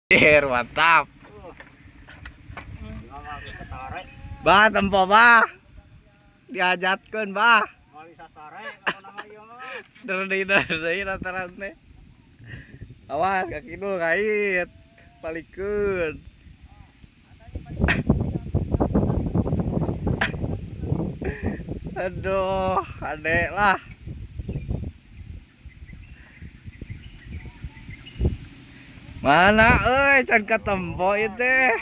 Mantap. Bah, tempo bah. Diajatkeun bah. Deui lantaran teh. Awas kaki dulu kait. Palikeun. Aduh, adek lah. Mana euy can katempo ieu teh.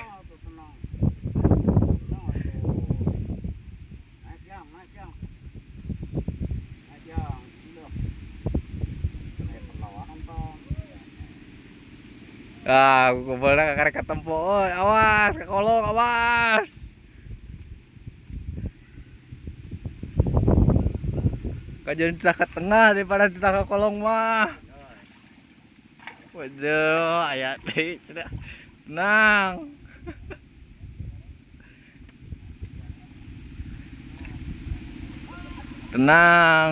Ah, kumpulna kakarek katempo euy. Awas ka kolong, awas. Kajeun tah ke tengah daripada tah ka kolong mah. Waduh, aya deui cenah. Tenang. Tenang.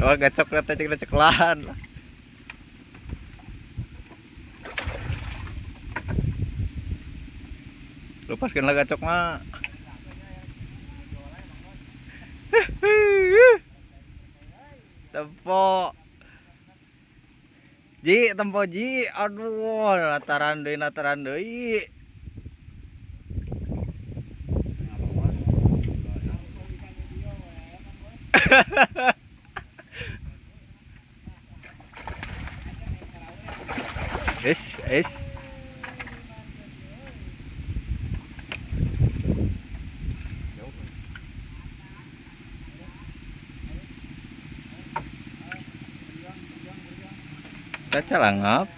Oh, gacok rata cek ceklan. Lepaskanlah gacok mah. Tempo. Ji, tempo ji. Aduh, lataran deui, lataran deui. Es, es. Kaca langap.